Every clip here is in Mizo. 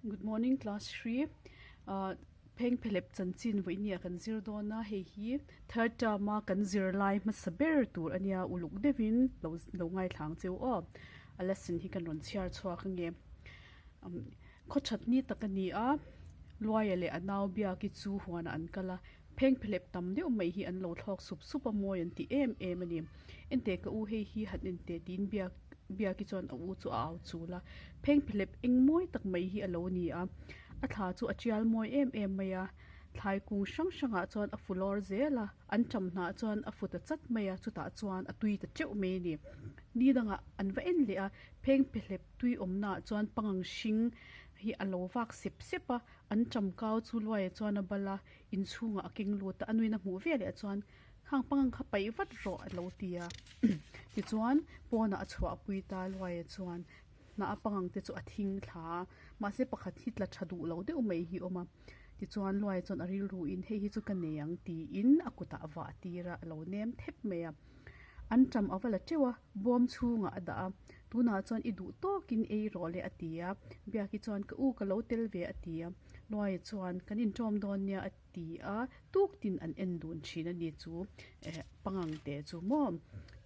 Good morning class 3 ah phengphehlep chanchin vawinia kan zir dawn a hei hi third term a kan zir lai hmasa ber tur ania uluk deuhin lo lo ngaithla ang cheu aw a lesson hi kan rawn chhiar chhuak ange umm khawthat ni tak ani a Luaia leh a nau biaki chu huanah an kal a phengphehlep tam deuh mai hi an lo thlawk sup sup a mawi an ti em em ani enteh ka u hei hi han enteh tiin biak Biaki chuan a u chu a au chul a, phengphehlep eng mawi tak mai hi a lo ni a, a thla chu a tial mawi em em mai a, thlai kung hrang hrangah chuan a fu lawr zel a, an ṭam hnah chuan a fu ta chat mai a, chutah chuan a tui ta teuh mai a ni. Ni dangah an va en leh a, phengphehlep tui awmnaah chuan pangang hring hi a lo vak sep sep a, an ṭam kau chu luaia chuan a bal a, inchhungah a keng lut a, a nuin a hmuh veleh chuan Khang pangang kha paih vat rawh a lo ti a. Tichuan pawnah a chhuahpui ta Luaia chuan hnah a pangang te chu a thing thla a, mahse pakhat hi tla tha duh lo deuh mai hi a awm a. Tichuan Luaia chuan a rilruin hei hi chu ka nei ang tiin a kutah a vah tir a, a lo nem thep mai a. An ṭam a va la teuh a, bawm chhungah a dah a, tunah chuan i duh tawkin ei rawh le a ti a. Biaki chuan ka u ka lo tel ve a ti a. Luaia chuan kan inṭawm dawn nia a ti. ti a tuk tin an en dun thin a ni chu eh pangang te chu maw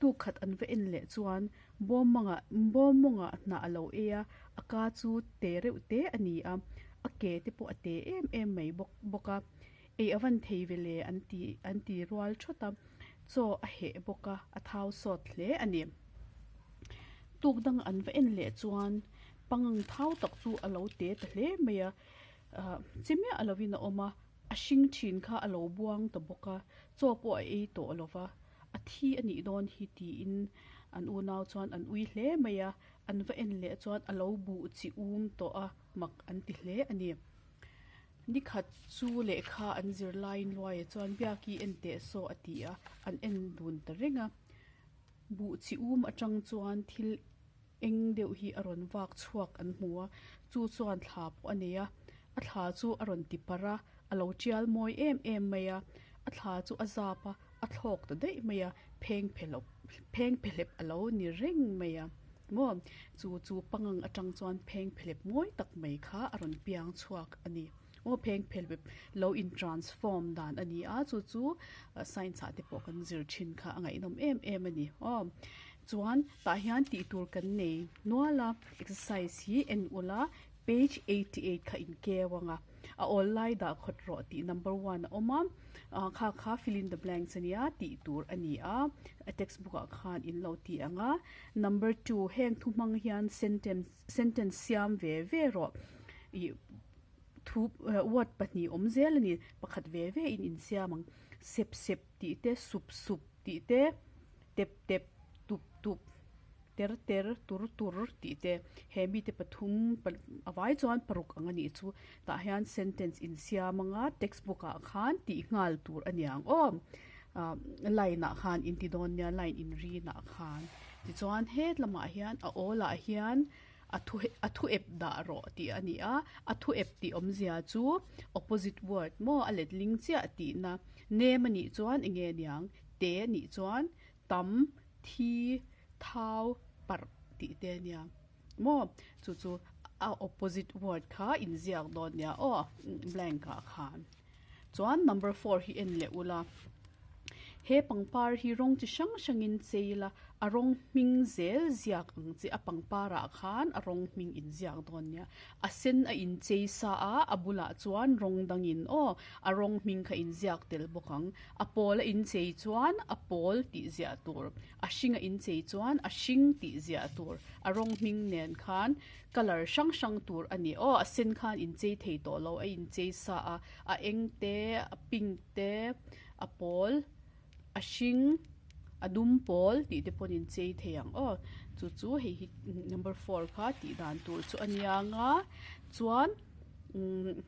tuk khat an va en leh chuan bawm mawngah bawm mawngah hnah a lo ei a a ka chu te reuh te a ni a a ke te pawh a te em em mai bawk bawk a ei a van thei ve le an ti an ti rual thawt a chaw a heh bawk a a thau sawt hle a ni tuk dang an va en leh chuan pangang thau tak chu a lo te ta hle mai a. Ahh chi miah lovin a awm a, a hring thin kha a lo buang ta bawk a, chaw pawh a ei tawh lo va, a thi a nih dawn hi tiin an unau chuan an ui hle mai a, an va en leh chuan a lo buh chi um tawh a, mak an ti hle a ni. Nikhat chu lehkha an zir laiin Luaia chuan Biaki en teh saw a ti a, an en dun ta reng a, buh chi um atang chuan thil Eng deuh hi a rawn vak chhuak an hmu a, chu chuan thla pawh a nei a, a thla chu a rawn ti parh a, a lo tial mawi em em mai a, a thla chu a zap a, a thlawk ta daih mai a, pheng phe lo pheng phehlep a lo ni reng mai a maw, chu chu pangang atang chuan pheng phehlep mawi tak mai kha a rawn piang chhuak a ni. Aw pheng phehlep lo in transform dan a ni a, chu chu science ah te pawh kan zir thin kha a ngaihnawm em em a ni aw. Chuan tah hian tih tur kan nei nual a, exercise hi en ula page 88 kha in keu ang a, a awl lai dah khawt rawh tih number one a awm a, ah kha kha fill in the blanks a nia tih tur a ni a, a textbook ah khan in lo ti ang a, number two heng thu hmang hian sentence sentence siam ve ve rawh ih thu word pahnih awm zel a ni pakhat ve ve in insiam ang sep sep tih te sup sup tih te. Tep tep, tup tup, ter ter, tur tur tih te he mite pathum a vai chuan paruk ang a nih chu tah hian sentence insiam anga textbook ah khan tih nghal tur a niang aw ah line ah khan in ti dawn nia line inrin ah khan tichuan het lamah hian a awl ah hian a thu a thu ep dah rawh tih a ni a a thu ep tih awmzia chu opposite word maw a letling chiah tihna name a nih chuan eng nge niang. Te nih chuan tam, thi, thau, parh tih te a nia maw? Chu chu a opposite word kha inziak dawn nia aw blank ah khan. Chuan number four hi en leh ula, he pangpar hi rawng chi hrang hrangin chei la, a rawng hming zel ziak ang chi a pangpar ah khan a rawng hming inziak dawn nia. A sen a inchei sa a, a bulah chuan rawng dangin aw a rawng hming kha inziak tel bawk ang. A pawl a inchei chuan a pawl tih ziah tur, a hring a inchei chuan a hring tih ziah tur, a rawng hming nen khan colour hrang hrang tur a ni. Aw a sen khan inchei thei tawh lo, a inchei sa a, a eng te, a pink te, a pawl, a hring, a dum pawl tih te pawhin inchei thei ang aw. Chu chu hei hi number four kha tih dan tur chu a nia nga chuan umm.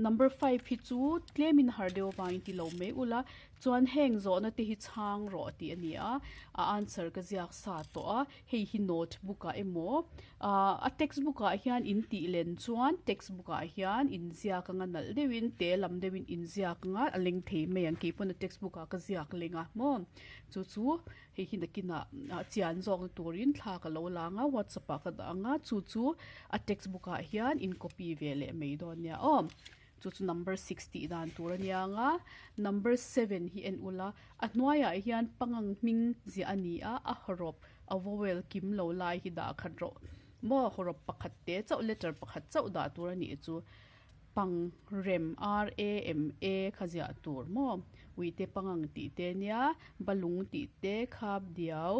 Number five hi chu tlemin har deuh avangin ti lo mai ula. Chuan heng zawhna te hi chhang rawh tih a ni a, a answer ka ziak sa tawh a, hei hi note book ah emaw ah a text book ah hian in tih len chuan text book ah hian in ziak anga nalh deuhin te lam deuhin in ziak anga a leng thei mai ang keipawh na text book ah ka ziak leng a maw chu chu hei hi nakinah ah chian zawkna turin thla ka lo la anga whatsapp ah ka dah anga chu chu a text book ah hian in copy ve leh mai dawn nia aw. Chu chu number six tih dan tur a nia ang a, number seven hi en ula, a hnuaiah hian pangang hming ziah a ni a, a hawrawp a vowel kim lo lai hi dah khat rawh maw, hawrawp pakhat te chauh letter pakhat chauh dah tur a nih chu pang rem R A M A kha ziah tur maw, uite pangang tih te nia, balung tih te, khap diau,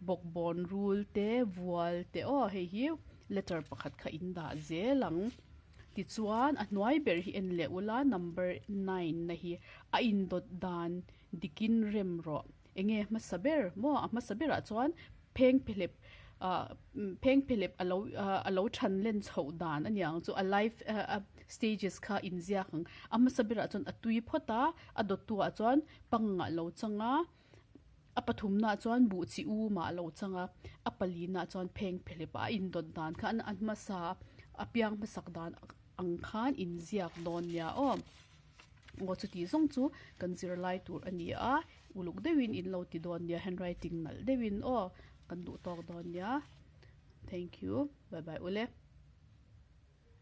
bawkbawn rul te, vual te aw hei hi letter pakhat kha in dah zel ang. Tichuan a hnuai ber hi en leh ula number nine na hi a indawt dan dikin rem rawh. Enge hmasa ber maw a hmasa berah chuan pheng phelep ah pheng phelep a lo a lo than len chhoh dan a niang chu a life stages kha inziak ang. A hmasa berah chuan a tui phawt a, a dawttu ah chuan pangah lo chang a. A pathumnaah chuan buh chi u mah a lo chang a, a palinaah chuan pheng phelep a indawt dan kha an hmasa a piang hmasak dan ang khan inziak dawn nia aw. Aw chuti zawng chu kan zirlai tur a ni a, uluk deuhin in lo ti dawn nia handwriting nalh deuhin aw kan duh tawk dawn nia. Thank you. Bye bye ule.